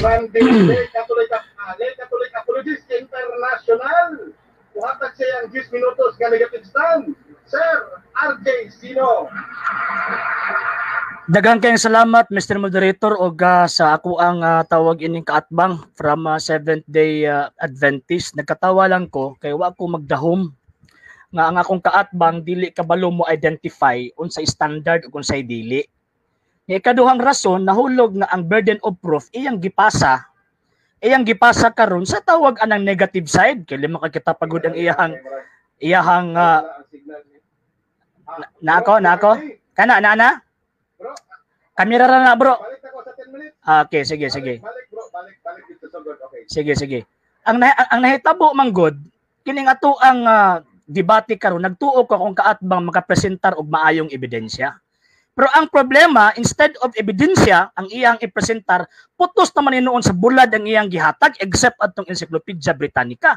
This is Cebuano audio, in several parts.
Trending lay Catholic Apologist International. Muhatag siya ang 10 minutos nga negative stand. Sir RJ Sino. Daghang kayong salamat, Mr. Moderator, og sa ako ang tawag ining kaatbang from Seventh Day Adventist. Nagkatawa lang ko kay wa ko magdahom nga ang akong kaatbang dili kabalo mo identify unsay standard ug unsay dili. Nga ikaduhang rason, nahulog nga ang burden of proof iyang gipasa karon sa tawag anang negative side kay lima ka kita pagod ang iyahang iyahang na ako na ako kana na na Bro, kamera ra na, bro. Balik ako sa 10 minutes. Ah, okay, sige, sige. Balik, bro, balik, balik dito sa good. Okay. Sige, sige. Ang nahitabo man gud kining ato ang debate karon, nagtuo ko akong kaatbang makapresentar og maayong ebidensya. Pero ang problema, instead of ebidensya ang iyang ipresentar, putos naman noon sa bulad ang iyang gihatag except atong Encyclopedia Britannica.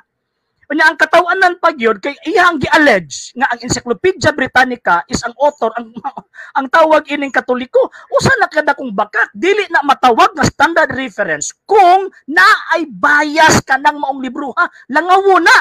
Unya ang katawanan pa gyud kay iyang gi-allege nga ang Encyclopedia Britannica is ang author ang tawag ining Katoliko. Usa na kada kung bakak, dili na matawag nga standard reference kung naay bias kanang maong libro ha. Langawo na.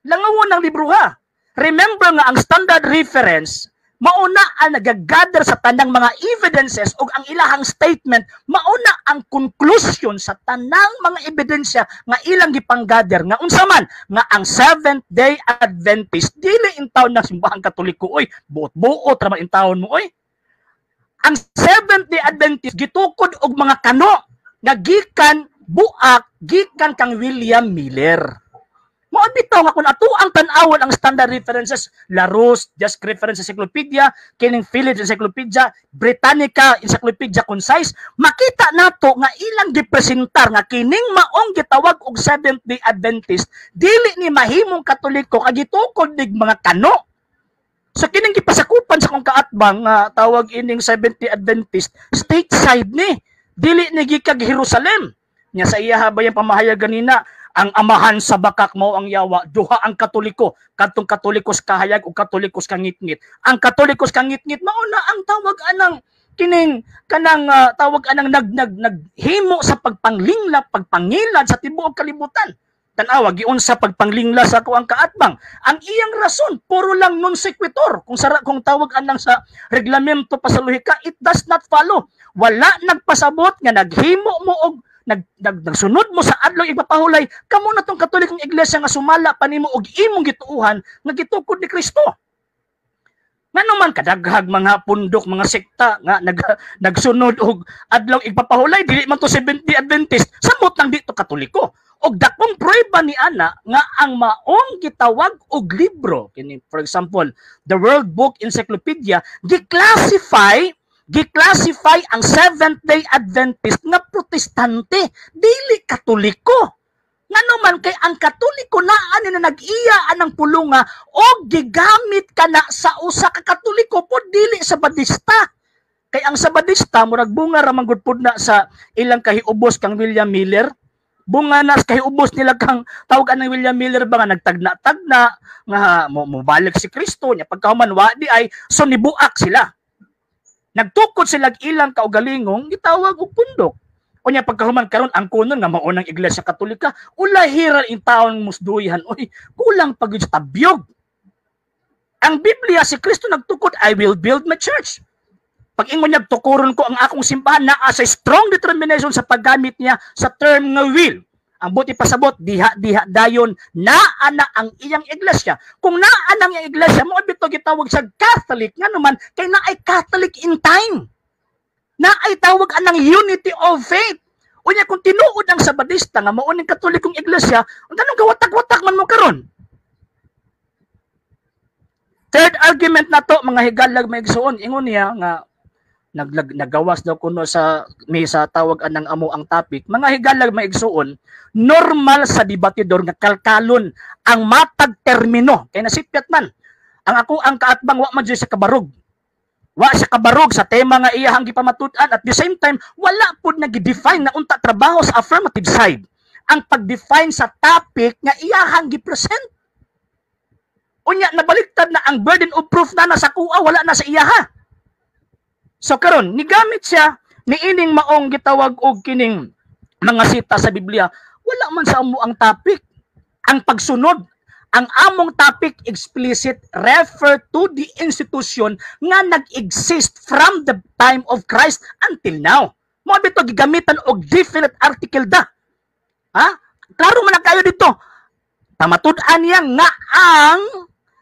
Langawo ng libro ha. Remember nga ang standard reference mauna ang nagagather sa tanang mga evidences ug ang ilahang statement mauna ang conclusion sa tanang mga ebidensya nga ilang gipanggather nga unsa man nga ang Seventh Day Adventist dili intawon ng Simbahang Katoliko. Oy, buot-buot ra man intawon mo, oy. Ang Seventh Day Adventist gitukod og mga kano nga gikan buak, gikan kang William Miller. Mao bitaw nga kung ato ang tan-awon ang standard references, Larousse, Just Reference Encyclopedia, kining Phillips Encyclopedia, Britannica Encyclopedia Concise, makita nato nga ilang gipresentar nga kining maong gitawag og Seventh Day Adventist dili ni mahimong Katoliko kag gitukod nig mga kano. So kining gipasakupan sa kong kaatbang nga tawag ining Seventh Day Adventist, stateside ni, dili ni gikag Jerusalem. Nya sa iya ba yung pamahayag ganina, ang amahan sa bakak mao ang yawa, duha ang Katoliko, kadtong Katoliko sa kahayag ug Katoliko sa kangitngit. Ang Katoliko sa kangitngit mao na ang tawag anang kining kanang tawag anang nag nag naghimo sa pagpanglingla, pagpangilad sa tibuok kalibutan. Tan-awa giunsa pagpanglingla sa ako ang kaatbang. Ang iyang rason puro lang non sequitur. Kung sara kung tawag anang sa reglamento pa sa lohika, it does not follow. Wala nagpasabot nga naghimo mo og nag, nag nagsunod mo sa adlaw igpapahulay, kamo na tong Katolikong Iglesia nga sumala pa nimo og imong gituohan nga gitukod ni Kristo. Ngano man kadaghag mga pundok, mga sekta nga nagsunod og adlaw igpapahulay, dili man to Seventh Day Adventist, samot lang dito Katoliko. Og dakong prueba ni ana nga ang maong gitawag og libro kini, for example, the World Book Encyclopedia, gi-classify ang Seventh Day Adventist nga Protestante, dili Katoliko. Ngano man kay ang Katoliko naa ni na nag-iya anang pulunga o gigamit kana sa usa ka Katoliko po, dili sa Badista. Kay ang Sabadista murag bunga ra man gud pud na sa ilang kahiubos kang William Miller. Bunga na sa kahiubos nila kang tawag anang William Miller ba nga nagtagna-tagna nga mo balik si Kristo nya pagkahuman wa di ay, so nibuak sila. Nagtukod sila ilang kaugalingong gitawag og pundok. Unya pagkahuman karon ang kunon nga mao ng Iglesia Katolika, ulahiran in taon musduyan. Oy, kulang pag sa tabyog. Ang Biblia, si Kristo nagtukod, "I will build my church." Pag ingon niya, "Tukuron ko ang akong simbahan," naa sa strong determination sa paggamit niya sa term nga "will." Ang buti pasabot, diha diha dayon naa na ang iyang iglesia. Kung naa na ang iyang iglesia, mo bito gitawag sa Catholic, nga naman kay naay Catholic in time. Naay tawag anang unity of faith. Unya kung tinuod ang Sabadista nga mao ning Katolikong Iglesia, ang gawatak-watak man mo karon? Third argument na to, mga higalag, mga igsuon, ingon niya nga nagawas daw kuno sa may sa tawag anang amo ang topic. Mga higalag, mga igsuon, normal sa debatidor nga kalkalon ang matag termino kay nasipyat man. Ang ako ang kaatbang wa man sa kabarog. Wa sa kabarog sa tema nga iyahang gipamatud-an. At the same time, wala pud nag-define na unta trabaho sa affirmative side ang pag-define sa topic nga iyahang gi-present. Unya nabaliktad na ang burden of proof na nasa kuha, wala na sa iyaha. So karon nigamit siya niining maong gitawag og kining mga sita sa Biblia, wala man sa amo ang topic. Ang pagsunod, ang among topic explicit refer to the institution nga nag-exist from the time of Christ until now. Mao bitaw gigamitan og definite article da. Ha? Klaro man na kayo dito. Pamatud-an niya nga ang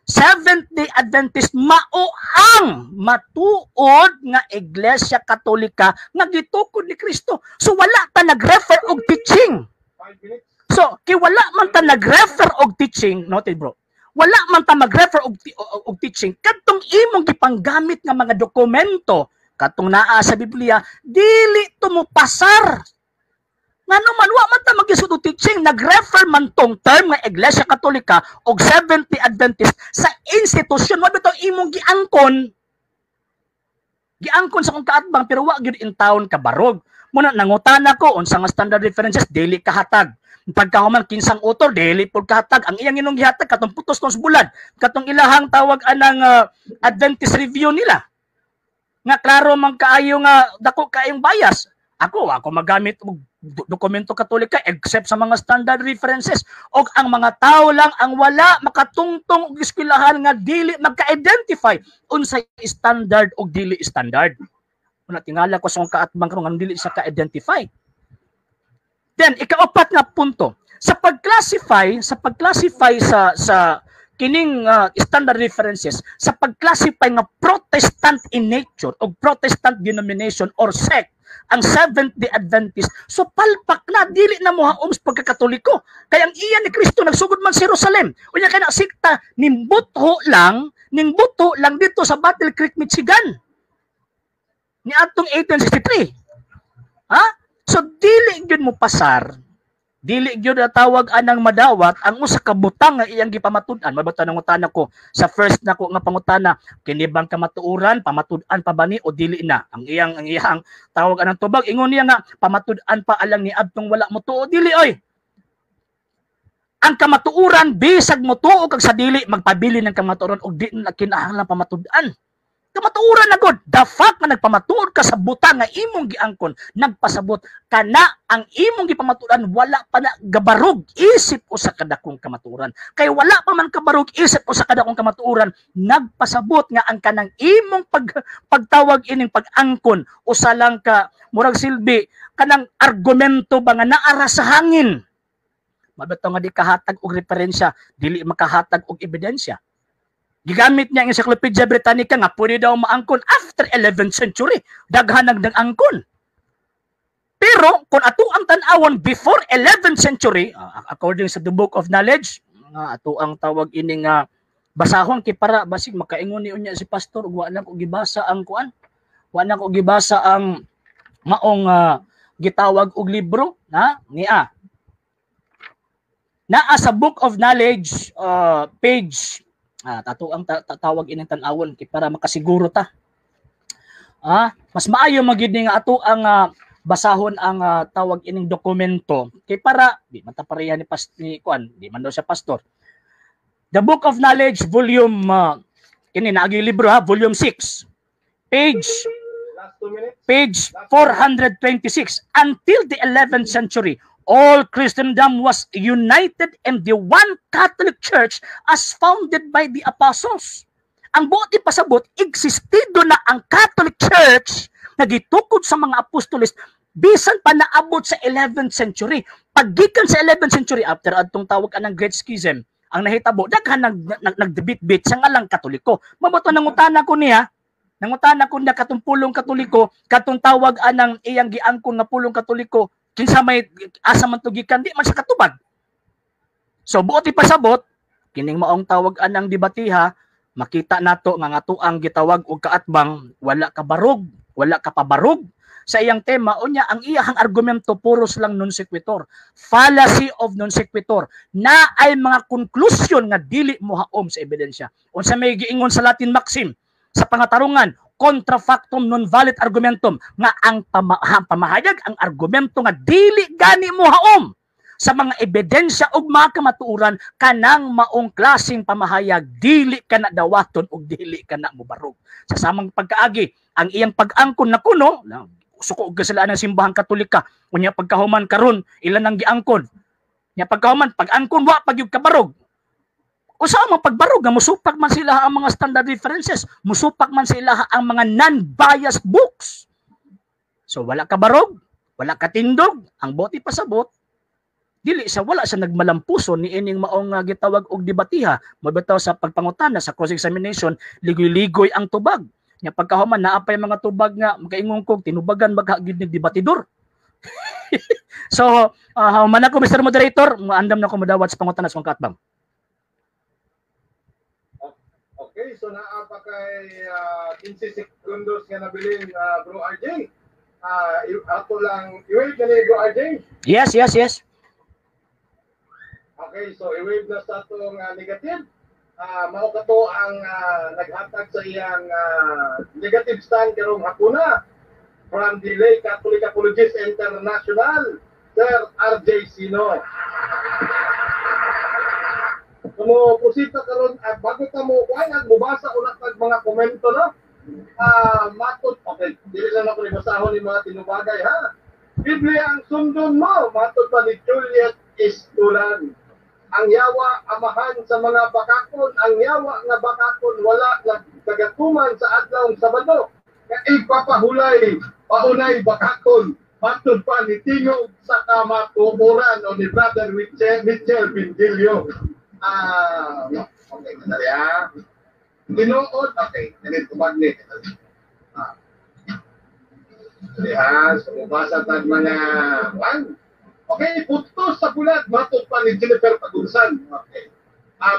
Seventh-day Adventist mao ang matuod nga Iglesia Katolika nga gitukod ni Kristo. So wala ta nag-refer og teaching. 5 minutes. So, kay wala man ta nag-refer og teaching, noted, bro. Wala man ta mag-refer og teaching kadtong imong gipanggamit nga mga dokumento katong naa sa Biblia, dili to mo pasar. Ngano man wa man ta mag-isod og teaching, nag-refer man tong term nga Iglesia Katolika og Seventh-day Adventist sa institusyon. Wa bitaw imong giangkon. Giangkon sa kong kaatbang pero wa gyud in town kabarog. Muna nangutana ko unsa nga standard references, dili kahatag. Pagkahuman, kinsang author, dili pud kahatag. Ang iyang inong gihatag katong putos tong bulad, katong ilahang tawag anang Adventist Review nila. Nga klaro man kaayo nga dako kaayong bias. Ako, ako magamit og dokumento Katolika except sa mga standard references. Og ang mga tao lang ang wala makatungtong og eskwelahan nga dili magka-identify unsay standard og dili standard. Una tingala ko sa akong kaatbang karon nga dili siya ka-identify. Then ikaapat nga punto, sa pag-classify sa kining standard references, sa pag-classify nga Protestant in nature o Protestant denomination or sect ang Seventh-day Adventist, so palpak na, dili na mo haom sa pagkakatoliko. Kaya ang iya ni Kristo nagsugod man sa Jerusalem. Unya kay na sikta nimbutho lang dito sa Battle Creek, Michigan, ni atong 1863. Ha? So dili gyud mo pasar, dili gyud na tawag anang madawat ang usa ka butang nga iyang gipamatud-an. Mabata nangutana ko sa first nako nga pangutana, kini bang kamatuoran pamatud-an pa ba ni o dili na? Ang iyang tawag anang tubag, ingon niya nga pamatud-an pa alang ni adtong wala mo tuo. Dili oy. Ang kamatuoran, bisag mo tuo kag sa dili, magpabili ng kamatuoran og di na kinahanglan pamatud-an. Kamatuoran na god. The fact nga nagpamatuod ka sa butang nga imong giangkon, nagpasabot kana ang imong gipamatuoran wala pa na gabarog isip usa ka dakong kamatuoran. Kay wala pa man kabarog isip usa ka dakong kamatuoran, nagpasabot nga ang kanang imong pagtawag ining pag-angkon usa lang ka murag silbi kanang argumento ba nga naara sa hangin. Mabitaw nga di kahatag og referensya, dili makahatag og ebidensya. Gigamit niya ang Encyclopedia Britannica nga pwede daw maangkon after 11th century. Daghan nag angkon. Pero kung ato ang tan-awon before 11th century, according sa The Book of Knowledge, nga ato ang tawag ini nga basahon kay para basig makaingon ni unya si pastor ug wa na ko gibasa ang kuan. Wa na ko gibasa ang maong gitawag og libro na niya. Naa sa Book of Knowledge, page tato ang tawag ining tan-awon kay para makasiguro ta. Mas maayo magyud ni nga ato ang basahon ang tawag ining dokumento kay para di man ta pareha ni pas ni kuan, di man daw siya pastor. The Book of Knowledge, volume kini naagi libro ha, volume 6. Page Last 2 minutes. Page 426. Until the 11th century, all Christendom was united in the one Catholic Church as founded by the apostles. Ang buot ipasabot, existido na ang Catholic Church na gitukod sa mga apostoles bisan pa naabot sa 11th century. Paggikan sa 11th century, after adtong tawag anang Great Schism, ang nahitabo daghan nag nag nagdebate sa ngalang Katoliko. Mabuto nangutana ko niya katong pulong Katoliko, katong tawag anang iyang giangkon nga pulong Katoliko, kinsa may asa man to gikan, di man sa katubag. So buot ipasabot, kining maong tawag anang debatiha, makita nato nga nga ang gitawag og kaatbang wala ka barog, wala ka pabarog sa iyang tema. Unya ang iyahang argumento puros lang non sequitur, fallacy of non sequitur, na ay mga konklusyon nga dili mo haom sa ebidensya. Unsa may giingon sa Latin maxim sa pangatarungan? Contra factum non valet argumentum, nga ang pamahayag, ang argumento nga dili gani mo haom sa mga ebidensya ug mga kamatuoran, kanang maong klaseng pamahayag dili ka na dawaton ug dili ka na mobarog. Sa samang pagkaagi, ang iyang pag-angkon na kuno Suko og sila ng Simbahang Katolika. Unya pagkahuman karon ilan ang giangkon. Nya pagkahuman pag-angkon wa pa gyud kabarog. Usa man pagbarog nga musupak man sila ang mga standard references, musupak man sila ang mga non-biased books. So wala ka barog, wala ka tindog, ang bote pasabot dili sa wala sa nagmalampuso ni ining maong gitawag og debatiha. Mabitaw sa pagpangutana sa cross examination, ligoy-ligoy ang tubag. Nya pagkahuman naa pay mga tubag nga makaingon kog tinubagan magha gyud ni debatidor. So, man ako, Mr. Moderator, maandam na ko modawat sa pangutana sa katbang. Okay, so naa pa kay 15 segundos nga nabilin, Bro RJ. Ato lang i-wave na ni Bro RJ. Yes. Okay, so i-wave na sa atong negative. Mao kato ang naghatag sa iyang negative stand karong hapuna from the Lay Catholic Apologists International, Sir RJ Sino. Kumo pusita karon at bago ta mo kuan at mubasa una tag mga komento, no. Matod, okay, dili lang ako ni basahon ni mga tinubagay, ha. Biblia ang sundon mo, matod pa ni Juliet Istulan. Ang yawa amahan sa mga bakakon, ang yawa nga bakakon wala nagkagatuman sa adlawng Sabado. Nga ipapahulay, paunay bakakon, matod pa ni Tingog sa Kamatuoran o ni Brother Mitchell Pindilio. Okay, sandali ah. Tinuod, okay, ganito tubag ni. Dali ha, so mubasa tag mga one. Okay, putos sa bulat, matod pa ni Jennifer Pagunsan. Okay.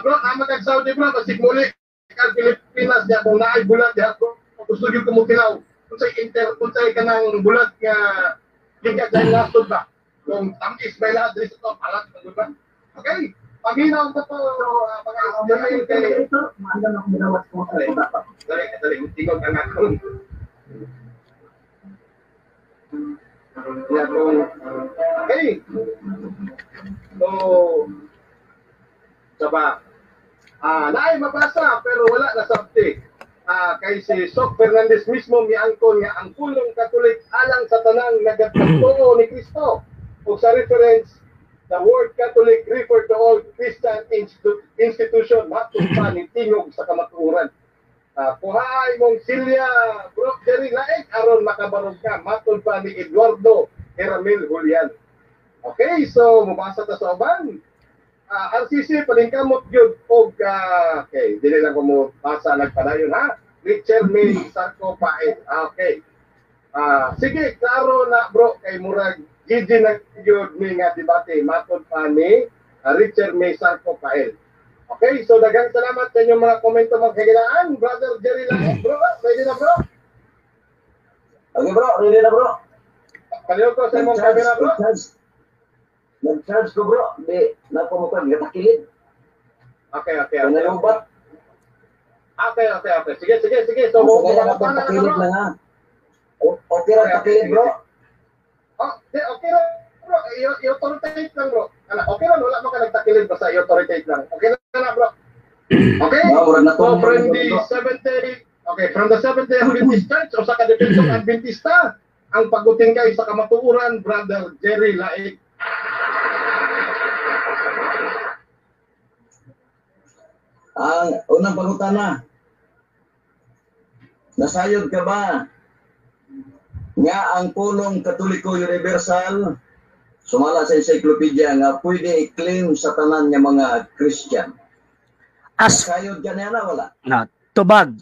Bro, ama kag Saudi, bro, basig muli kag Pilipinas diya kung naay bulat diya bro, gusto gyud ko mo tilaw. Unsay inter, unsay kanang bulat nga gikan sa nasod ba? Kung tamis ba ila diri sa to, alat na ba? Okay. Paghinaw ko to, mga Israel kay Maandam ako modawat sa mga Dali, dali, tingog ang akong. Ya, kung, okay. So, saba. Naay mabasa pero wala na sabti. Kay si Sok Fernandez mismo miangkon nga ang pulong Katolik alang sa tanang nagatagtuo ni Kristo. O sa reference, the word Catholic refer to all Christian institution, matod pa ni Tingog sa Kamatuoran. Kuhaay mong silya, Bro Jerry Laik, aron makabarog ka, matod pa ni Eduardo Heramil Julian. Okay, so mubasa ta sa uban. RCC palingkamot gyud og okay, dili lang ko mo basa nagpadayon ha. Richard May Sarko Paet. Okay. Sige, klaro na bro kay murag GG na gyud ni nga debate, matod pa ni Richard May Sarko Pael. Okay, so daghang salamat sa inyong mga komento, mga kagilaan. Brother Jerry Laet, bro, ready na bro? Okay bro, ready na bro. Palihog ko sa imong camera, bro. Nag-charge ko bro, di na ko mo gatakilid. Okay. Nalubat. Okay. Sige. So, mo Sige, takilid lang ha. Okay ra takilid bro. Oh, di okay ra bro. I-authoritate lang bro. Ana, okay ra, wala man ka nagtakilid basta i-authoritate lang. Okay na bro. Okay? So from the 70, okay, from the Seventh-day Adventist Church o sa kadepensong Adventista, ang pagutin kay sa kamatuoran, Brother Jerry Laik. Ang unang pangutana, nasayod ka ba nga ang pulong Katoliko Universal sumala sa encyclopedia nga pwede i-claim sa tanan nga mga Christian? As Nasayod ka niya na wala? Na, tubag.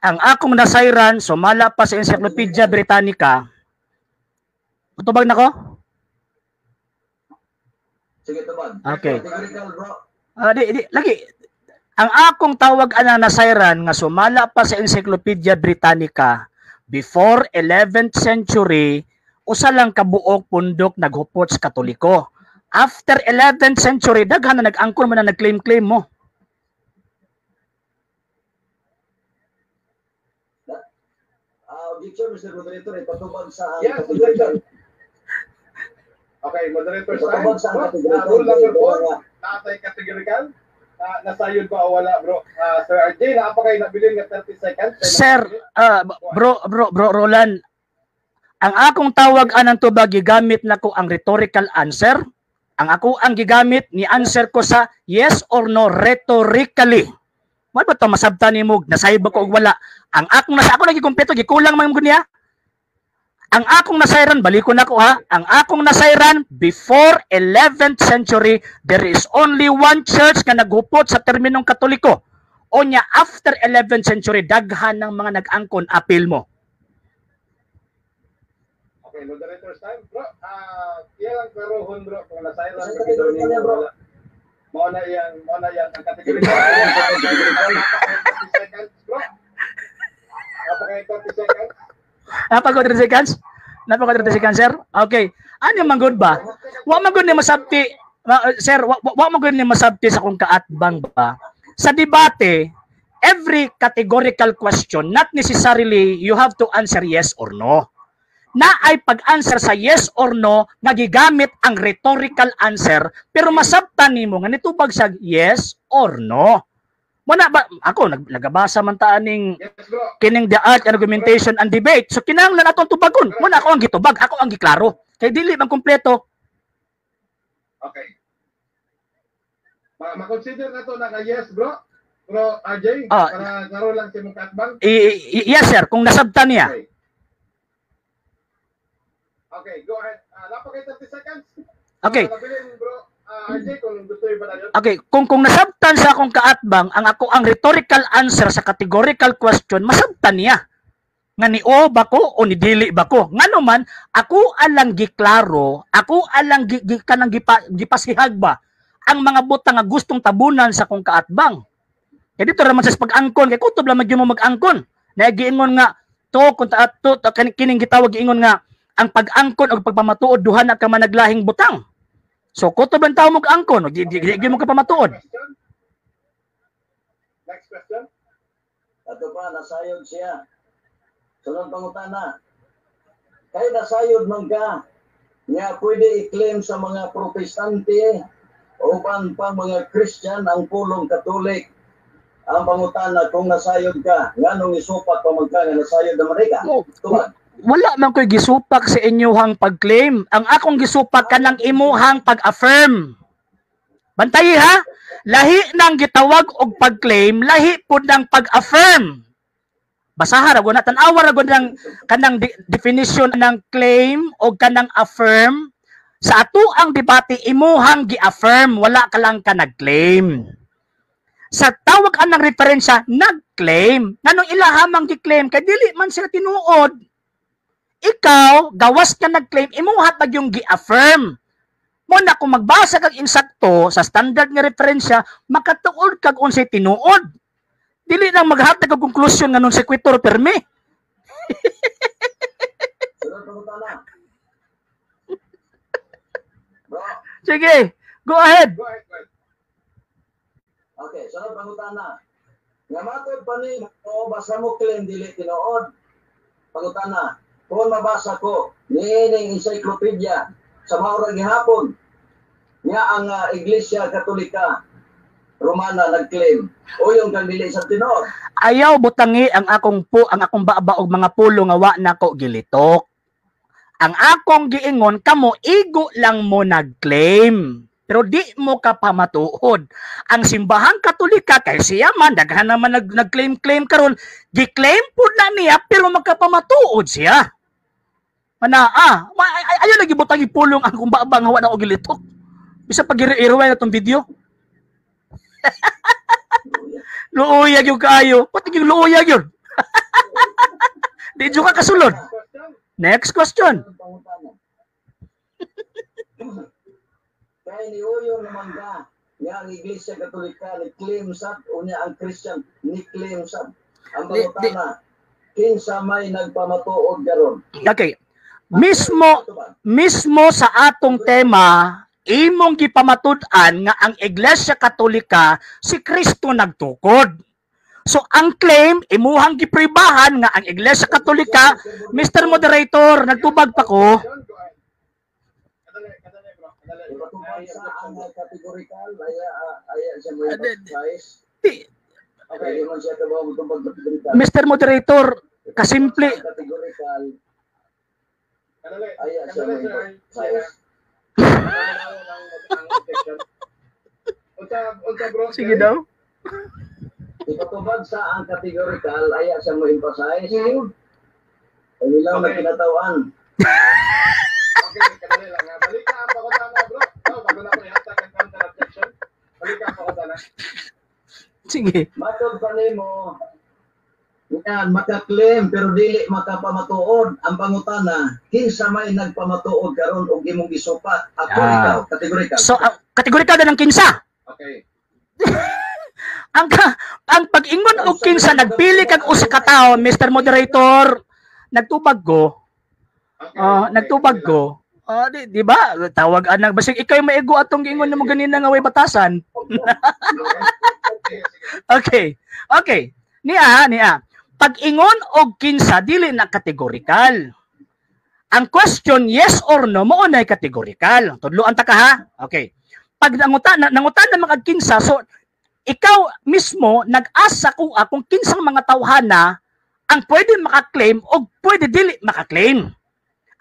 Ang akong nasayran sumala pa sa Encyclopedia Britannica. Tubag na ko? Sige, tubag. Okay. Categorical, bro. Di, lagi. Ang akong tawag ana nasayran nga sumala pa sa Encyclopedia Britannica before 11th century, usa lang kabuok pundok naghupot sa Katoliko. After 11th century, daghan na nag-angkon mo na nag-claim-claim mo. Objection, Mr. Moderator, ipatubag sa Yes, categorical. Okay, moderator sign. Ipatubag sa categorical. Rule number 4, natay categorical. Nasayod ba o wala, bro? Sir RJ, naa pa kayo nabilin nga 30 seconds. Sir, bro Roland, Ang akong tawag anang tubag, gigamit nako ang rhetorical answer. Ang ako ang gigamit ni answer ko sa yes or no rhetorically. Mo ba to masabtan nimo nasayod ba ko og wala? Ang akong nasa ako lagi kumpleto, gikulang man gud niya. Ang akong nasayran, balikon nako ha. Ang akong nasayran, before 11th century, there is only one church nga naghupot sa terminong Katoliko. Onya after 11th century, daghan ng mga nag-angkon, apil mo. Okay, moderator's time. Bro, iya lang klarohon, bro, kung nasayran Sa ka gid categorical nimo niya, bro. wala. Mao na yang ang categorical. 30 seconds, bro. Napaka 30 seconds. Napaka 30 seconds? Napaka 30 seconds, sir? Okay. Ano man good ba? Wa man gud ni masabti, sir, wa man gud ni masabti sa kung kaatbang ba. Sa debate, every categorical question, not necessarily you have to answer yes or no. Na ay pag-answer sa yes or no nga gigamit ang rhetorical answer, pero masabtan nimo nga nitubag sa yes or no. Muna ba ako nagabasa man ta aning Yes, bro. Kining The Art, Argumentation and Debate. So kinahanglan atong tubagon. Muna ako ang gitubag, ako ang giklaro. Kay dili man kumpleto. Okay. Ma-consider na to na ka yes, bro. Bro RJ, para klaro lang sa imong kaatbang. Yes sir, kung nasabtan niya. Okay. Okay, go ahead. Napaka 30 seconds. Okay. Nabilin, bro. RJ, kung gusto yung ba? Okay, kung nasabtan sa akong kaatbang ang ako ang rhetorical answer sa categorical question, masabtan niya nga ni o ba ko o ni dili ba ko. Ngano man ako alang giklaro, ako alang gi, gi, kanang gipasihag ba ang mga butang nga gustong tabunan sa akong kaatbang. Kay dito ra man sa pag-angkon, kay kutob lang magyud mo mag-angkon. Nagiingon nga to kung ta to, to kining gitawag, giingon nga ang pag-angkon og pagpamatuod duha na ka managlahing butang. So kutob lang tao mag-angkon, di, di, di, di mo ka pamatuod. Question? Next question. Ato pa, nasayod siya. Sunod pangutana. Kay nasayod man ka, nga pwede i-claim sa mga Protestante uban pang mga Christian ang pulong Katolik. Ang pangutana, kung nasayod ka, nganong isupak pa man ka nga nasayod naman ka? Tubag. Wala man ko'y gisupak sa inyuhang pag-claim. Ang akong gisupak kanang imuhang pag-affirm. Bantayi ha. Lahi nang gitawag og pag-claim, lahi pud ng pag-affirm. Basaha ra gud na, tan-awa ra gud ng kanang definition ng claim o kanang affirm. Sa ato ang debate, imuhang gi-affirm, wala ka lang ka nag-claim. Sa tawag anang referensya, nag-claim. Nganong ilahamang gi-claim kay dili man sila tinuod. Ikaw, gawas ka nag-claim, imuha pag yung gi-affirm. Mo na kung magbasa kag insakto sa standard nga referensya, makatuod kag unsay tinuod. Dili nang maghatag og konklusyon nga non sequitur permi. Sunod pangutana. Bro, Sige, go ahead. Go ahead, go ahead. Okay, sunod pangutana. Nga matod pa ni o basta mo claim dili tinuod. Pangutana, kung mabasa ko niining encyclopedia sa maura gihapon nga ang Iglesia Katolika Romana nag-claim o yung kang dili sa tinuod. Ayaw butangi ang akong baba og mga pulo nga wa nako gilitok. Ang akong giingon kamo igo lang mo nag-claim. Pero di mo ka pamatuod. Ang Simbahang Katolika kay siya man daghan naman nag-claim-claim karon, gi-claim pud na niya pero magkapamatuod siya. Mana ayaw lagi butang ipulong ang akong baba nga wa na og gilitok. Bisa pag i-rewind na tong video. Luoyag yung kaayo. Pati yung luoyag yun. Di jud ka kasulod. Question? Next question. Sunod pangutana. Kay niuyon naman ka nga ang Iglesia Katolika ni claim sad, unya ang Christian ni claim sad. Ang pangutana, kinsa may nagpamatuod karon? Okay. Mismo mismo sa atong tema, imong gipamatud-an nga ang Iglesia Katolika si Kristo nagtukod. So ang claim imuhang gipribahan nga ang Iglesia Katolika. Mr. Moderator, nagtubag pa ko. Question? Go ahead. Kadali, kadali, bro. Kadali, bro. Ipatubag sa ang categorical aya aya siya mo size. Okay. Di man siya kabaw motubag categorical. Mr. Moderator, kasimple Ang categorical. Kadali. Aya siya Kadali, mo sir. emphasize. Ang objection. Unsa, unsa, bro? Sige daw. Ipatubag sa ang categorical, aya siya mo emphasize. Ang hilaw na kinatawan. Okay, kadali lang, ha. Balik ka ang pangutana, bro. No, bago na ko ihatag ang counter objection. Balik ka ang pangutana. Sige. Matod pa nimo, yan, makaklaim pero dili makapamatuod. Ang pangutana, kinsa may nagpamatuod karon og imong gisupat? Ako, ikaw, categorical. So, categorical na ng kinsa. Okay. Ang pag-ingon og kinsa, nagpili kag usa ka tawo, Mr. Moderator, nagtubag ko. Ah, nagtubag ko. Ah, di ba? Tawag anang basig ikaw yung maigo atong giingon namo ganina nga way batasan. Okay, sige. Okay. Okay. Niya, niya. Pag-ingon og kinsa, dili na categorical. Ang question yes or no mao na categorical. Tudloan ta ka, ha. Okay. Pag nanguta na mga kinsa, so ikaw mismo nag-asa kung kinsang mga tawhana ang pwede makaklaim o pwede dili makaklaim.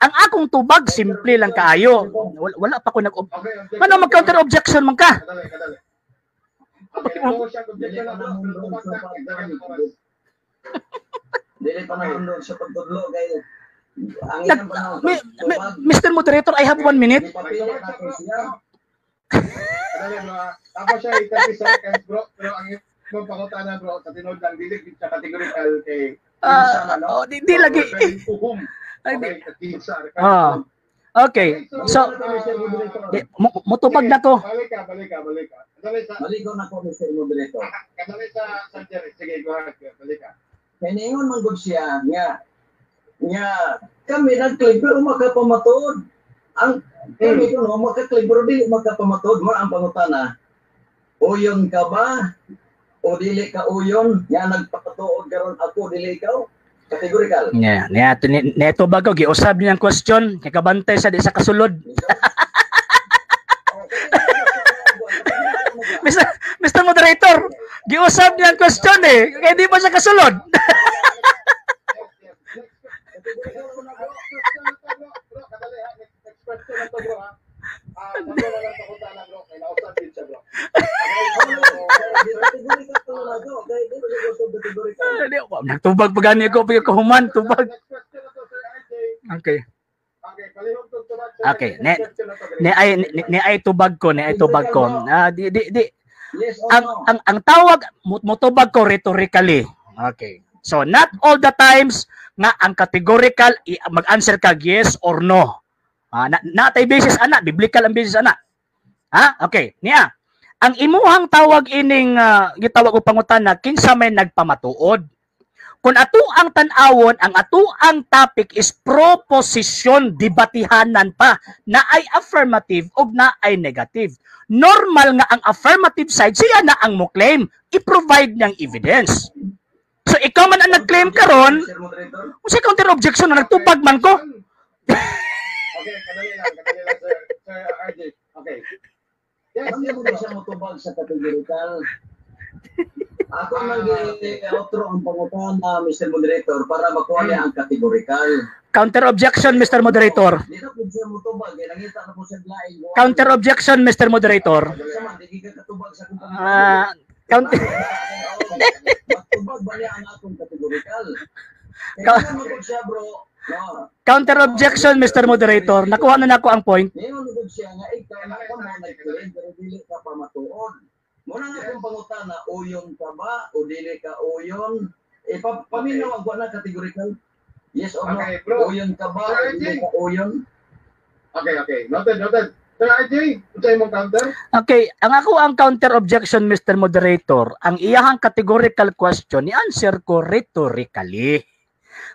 Ang akong tubag simple lang kaayo. Wala pa ko nag Okay, objection. Ano, mag-counter objection man ka? Kadali, kadali. Okay, ako siya objection na, bro. Pero tubag na, daghan ng oras. Dili pa na sa pagtudlo kay ang iyang panahon Mr. Moderator, I have 1 minute. Gipapili nato siya. Kadali, bro, ha. Tapos siya 30 seconds, bro. Pero ang imong pangutana, bro, sa tinuod lang, dili gid siya categorical kay kinsa man, no? Oh, di lagi. Referring to whom? Ay, di. Okay, kinsa, referring to whom. Okay. So, di, mutubag na ko. Balik ka, balik ka, balik ka. Kadali sa, Maligo na ko, Mr. Moderator. kadali sa Jerry. Sige, go ahead. Balik ka. Kay niingon man gud siya nga nga kami nag-claim pero makapamatuod. Ang kami kuno maka-claim pero dili makapamatuod. Mo ang pangutana. Uyon ka ba? O dili ka uyon? Nga nagpakatuod karon ako, dili ikaw? Categorical. Nya, niya neto bago giusab niya ang question kay kabantay sa di sa kasulod. Mr. Moderator, giusab niya ang question eh. Kaya di ba siya kasulod? Yes. Next question na to, bro. Bro, kadali ha. Next question na to, bro, ha. Ah, bago na lang pangutana, bro. Kay nausab din siya, bro. Categorical na to. Kay di ba siya categorical? Di, wow, nagtubag pa gani ko pag kahuman, tubag. Next question na to, Sir RJ. Okay. Okay, palihog tong tubag, sir. Okay, Next question na to, dali. Ni ay tubag ko, ni ay tubag ko. Ah, di di di Yes or ang no? ang tawag motubag ko rhetorically. Okay. So not all the times nga ang categorical mag-answer ka yes or no. Ah, na, natay basis ana, biblical ang basis ana. Ha? Okay. Niya. Ang imuhang tawag ining gitawag og pangutana kinsa may nagpamatuod. Kung ato ang tan-awon, ang ato ang topic is proposition, debatihanan pa na ay affirmative o na ay negative. Normal nga ang affirmative side, siya na ang mo claim, i-provide niyang evidence. So ikaw man ang nag-claim karon, Sir Moderator? kung sa counter objection na nagtubag man ko. Okay, kadali lang, sir, Sir RJ. Okay. Yes, Ano yes, mo bro. siya motubag sa categorical? Ako nang otro ang pangutana, Mr. Moderator, para makuha niya ang categorical. Counter objection, Mr. Moderator. Di na po siya motubag, eh. Nangita na po siya laing. Counter objection, Mr. Moderator. Sa man, di ka katubag sa akong Ah, counter Matubag ba niya ang akong categorical? Kaya naman po siya, bro. No. Counter objection, Mr. Moderator. Nakuha na nako ang point. Ngayon gud siya nga ikaw na ka mo nag-claim pero dili ka pa matuod. Muna nga kung pangutana, uyon ka ba o dili ka uyon? E pa, paminaw ang na categorical. Yes or no? Okay, bro. Uyon ka ba o Sir dili RJ. ka uyon? Okay. Noted, noted. Sir RJ, unsay imong counter? Okay, ang ako ang counter objection, Mr. Moderator, ang iyahang categorical question ni answer ko rhetorically.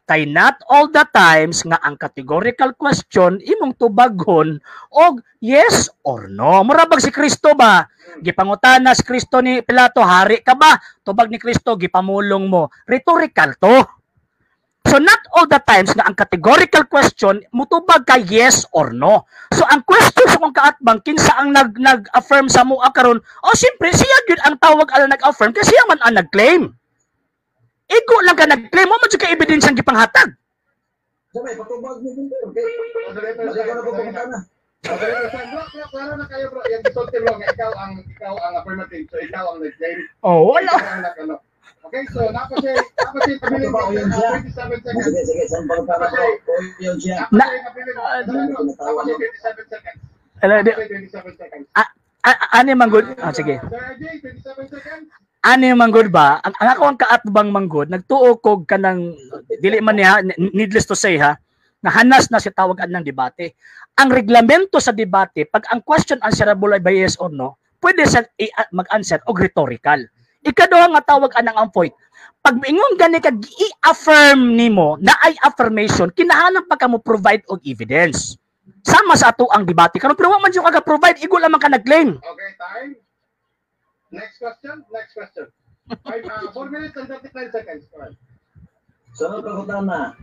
Kay not all the times nga ang categorical question imong tubaghon og yes or no. Mura bag si Kristo ba? Gipangutana si Kristo ni Pilato, "Hari ka ba?" Tubag ni Kristo, "Gipamulong mo." Rhetorical to. So not all the times nga ang categorical question mutubag ka yes or no. So ang question sa kong kaatbang, kinsa ang nag-affirm sa mua karon? O siyempre siya gyud ang tawag ala nag-affirm kasi siya man ang nag-claim. Igo lang ka nag-claim mo man jud ka ebidensya ang gipanghatag. Sabay, patubag ni Gunter. Okay. Moderator Balik ko time, na ko kadali na. pangutana. Moderator time, bro, bro, klaro na kayo, bro. Yung gisulti, bro, nga ikaw ang affirmative. So ikaw ang nag-claim. Oh, wala. Ikaw ang nag-ano. Okay, so napos siya Ano ba, uyon siya? 27 seconds. Sige, sige, saan pangutana bro? Uyon siya. Napos siya kabilin, napos siya 27 seconds. Ala, di, Napos siya 27 seconds. ani manggod. Ah, sige. Sir RJ, 27 seconds. Ani manggod ba? Ang ako ang kaatbang manggod, nagtuo kog kanang dili man niya, needless to say ha, na hanas na si tawag ng debate. Ang reglamento sa debate, pag ang question answerable ay by yes or no, pwede sa mag-answer og rhetorical. Ikaduha nga tawag anang ang point. Pag miingon gani kag i-affirm nimo na ay affirmation, kinahanglan pa ka mo provide og evidence. Sama sa ato ang debate karon, pero wa man jud ka provide, igo lamang ka nag-claim. Okay, time. Next question. Next question. 4 minutes and 39 seconds. Go ahead. Sunod pangutana.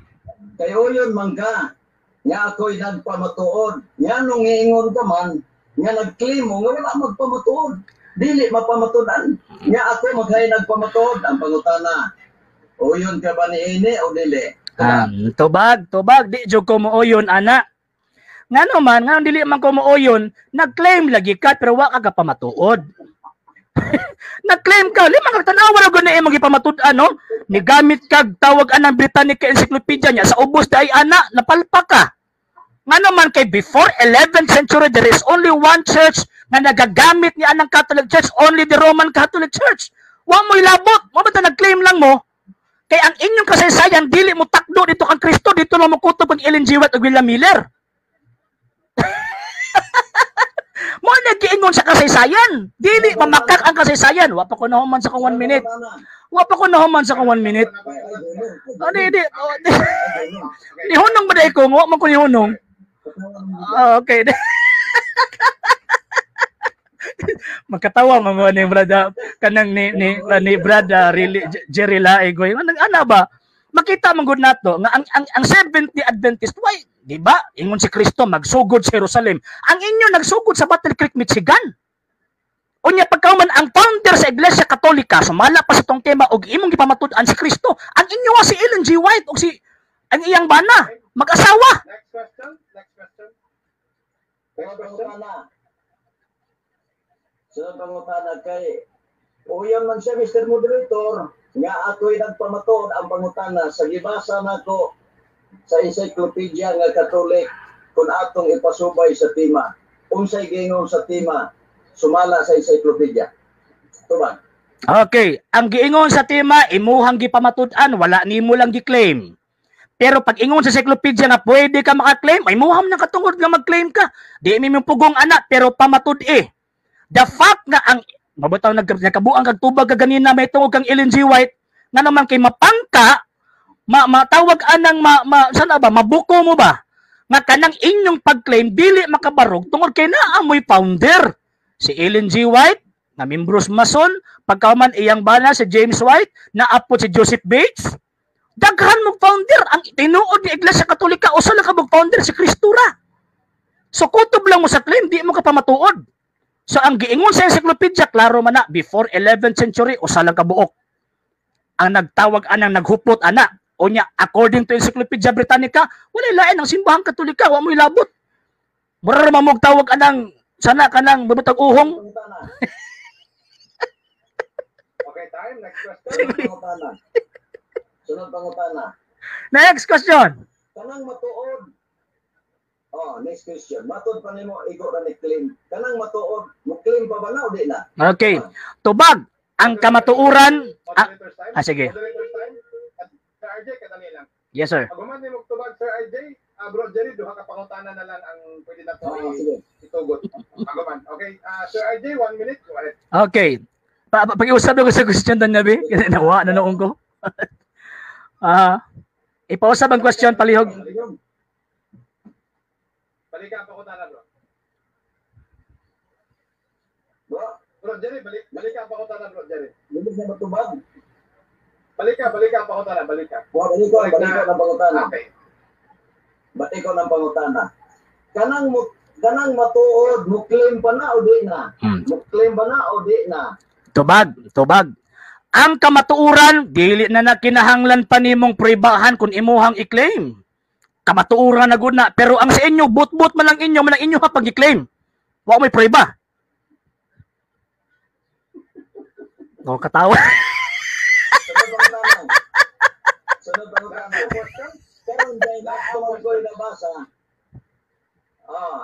Kay uyon man ka, nga ako'y nagpamatuod. Nga nung iingon ka man, nga nag-claim mo, nga wala magpamatuod. Dili mapamatudan. Nga ako maghay nagpamatuod. Ang pangutana, uyon ka ba ni ini o dili? Tubag, tubag, di jud ko mooyon ana. Ngano man, ngano dili man ko mooyon, nag-claim lagi ka pero wa ka kapamatuod. Nag-claim ka, lima ka tanawa ra gud na imong gipamatud-an, no? Nigamit kag tawag anang Britannica Encyclopedia niya sa ubos di ay ana, napalpa ka. Ngano man kay before 11th century there is only one church nga nagagamit ni anang Catholic Church, only the Roman Catholic Church. Wa mo'y labot, mo ba ta nag-claim lang mo? Kay ang inyong kasaysayan dili mo takdo dito kang Kristo, dito lang mo kutob ang Ellen G. White ug William Miller. Mo nagiingon sa kasaysayan. Dili mamakak ang kasaysayan. Wa pa ko nahuman sa kong 1 minute. Wa pa ko nahuman sa kong 1 minute. Oh, di, di, oh, di. Nihunong ba dai ko? Wa man ko nihunong. Ah, okay. Magkatawa mga ni brother kanang ni brother really Jerry Laegoy. Anong ana ba? Makita man gud nato nga ang Seventh-day Adventist, why, di ba? Ingon si Kristo magsugod sa Jerusalem. Ang inyo nagsugod sa Battle Creek, Michigan. Unya pagkauman ang founder sa Iglesia Katolika sumala pa sa tong tema og imong gipamatud-an si Kristo. Ang inyo nga si Ellen G. White og si ang iyang bana, mag-asawa. Next question. Next question. Next Sunod question. pangutana. Sunod pangutana kay uyon man siya, Mr. Moderator, nga ako'y nagpamatuod. Ang pangutana, sa gibasa nako sa encyclopedia nga Catholic, kung atong ipasubay sa tema, unsay giingon sa tema sumala sa encyclopedia? Tubag. Okay, ang giingon sa tema imuhang gipamatud-an, wala nimo lang gi-claim. Pero pag ingon sa encyclopedia nga pwede ka maka-claim, ay muham na katungod nga mag-claim ka. Di mi mong pugong anak pero pamatud-e. The fact nga ang mabutaw nagkabuang kag tubag ka ganina may tungod kang Ellen G. White nga naman kay mapangka matawag anang ma, ma sana ba mabuko mo ba nga kanang inyong pag-claim dili makabarog tungod kay naa mo'y founder si Ellen G. White nga membros Mason, pagkaman iyang bana si James White, naapot si Joseph Bates. Daghan mong founder ang tinuod ni Iglesia Katolika, usa lang ka mong founder si Kristo ra. So kutob lang mo sa claim, di mo ka pamatuod. So ang giingon sa encyclopedia, klaro man na, before 11th century, usa lang ka buok ang nagtawag anang naghupot ana. Unya, according to Encyclopedia Britannica, wala lain ang simbahang Katolika, wa mo'y labot. Mura ra man tawag anang sana kanang bubutag uhong. Pangutana. Okay, time. Next question. Sunod pangutana. Sunod pangutana. Next question. Kanang matuod. Oh, next question. Matod pa nimo igo ra ni claim. Kanang matuod, mo claim pa ba na o di na? Okay. Tubag ang kamatuoran. Ah, Moderator's time. ah, sige. Moderator's time. At Sir RJ, kadali lang. Yes, sir. Pag human nimo tubag, Sir RJ, Bro Jerry, duha ka pangutana na lang ang pwede na to Oh, sige. itugot. Pag-human. Okay, Sir RJ, 1 minute. Go ahead. Okay. Pag-iusap ko sa question dan nabi kasi nawa na noon ko. Ah, ipausap ang question palihog. Balik ang pangutana, bro. Bro, Bro Jerry, balik ang pangutana, bro Jerry. dili na matubag. Balik ka ang pangutana, balik ka. Wa balik ko ng pangutana. Okay. Balik ko ng pangutana. Kanang matuod, mo claim pa na o di na? Mo claim ba na o di na? Tubag, tubag. Ang kamatuoran dili na na kinahanglan pa nimong pruebahan kung imuhang i-claim. Kamatuoran na gud na, pero ang sa inyo but-but man lang inyo man lang inyo ha pag-claim. Wa may prueba. No, katawa. Sunod pangutana. Karon day naawang ko'y nabasa.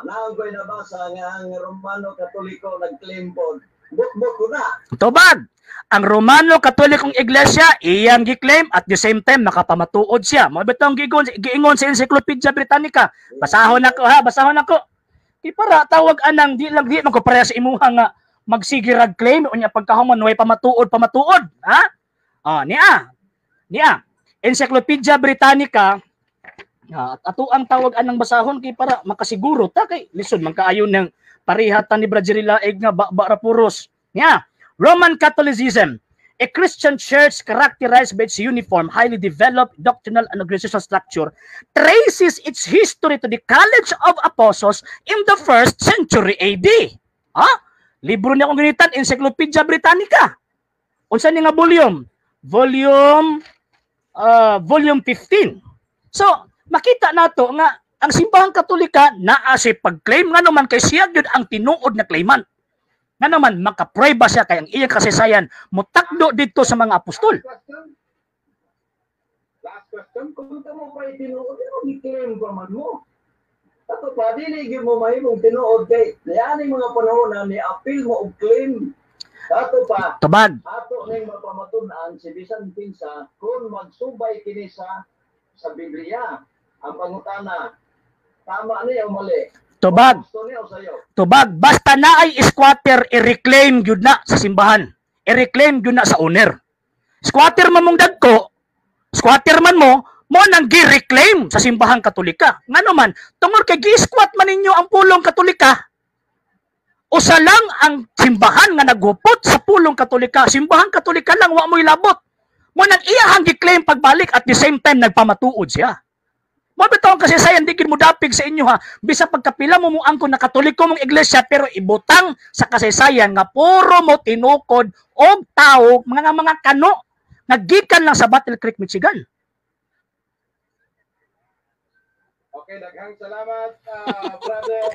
Naawang ko'y nabasa nga ang Romano Katoliko nag-claim pod. But-but ko na. Tubag. Ang Romano Katolikong Iglesia iyang gi-claim, at the same time nakapamatuod siya. Mao bitong giingon sa Encyclopedia Britannica. Basahon nako ha, basahon nako. Kay para tawag anang di lang di man ko pareha sa imuha nga magsigirag claim unya pagkahuman way pamatuod pamatuod, ha? Ah, niya. Niya. Encyclopedia Britannica, ato ang tawag anang basahon kay para makasiguro ta kay lisod man kaayo ng parehatan ni Brad Laig nga ba ra puros. Niya. Roman Catholicism, a Christian church characterized by its uniform, highly developed doctrinal and organizational structure, traces its history to the College of Apostles in the 1st century AD. Ha? Libro niya akong ginitan, Encyclopedia Britannica. Unsa ni nga volume? Volume volume 15. So, makita nato nga ang simbahang Katolika naa si pag-claim, nga naman kay siya gyud ang tinuod na claimant. Nga naman makaprueba siya kay ang iyang kasaysayan motakdo didto sa mga apostol. Last question. Kung kamo pa tinuod, pero gi-claim pa man mo. Ato pa, dili gyud mo mahimong tinuod kay niani mga panahon na ni-appeal mo og claim. Ato pa, Tubag. Ato ning mapamatud-an si bisan kinsa kung magsubay kini sa Biblia. Ang pangutana, tama ni o mali? Tubag. Gusto niya o sayo? Tubag, basta na ay squatter, i-reclaim gyud na sa simbahan. I-reclaim gyud na sa owner. Squatter man mong dagko, squatter man mo, mo nang gi-reclaim sa simbahang Katolika. Ngano man, tungod kay gi-squat man ninyo ang pulong Katolika, usa lang ang simbahan nga naghupot sa pulong Katolika. Simbahang Katolika lang, wa mo'y labot. Mo nang iyahang gi-claim pagbalik, at the same time nagpamatuod siya. Mo bitaw ang kasaysayan, di gid mo dapig sa inyo ha. Bisa pagkapila mo angkon na Katoliko mong iglesia, pero ibutang sa kasaysayan nga puro mo tinukod og tawo mga kano nga gikan lang sa Battle Creek, Michigan. Okay, daghang salamat, brother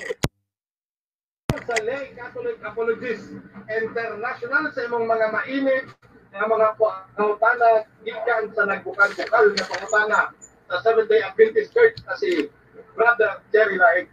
sa Lay Catholic Apologist International sa imong mga mainit nga mga pangutana gikan sa nagbukal-bukal nga pangutana sa Seventh-day Adventist Church na si Brother Jerry Laig.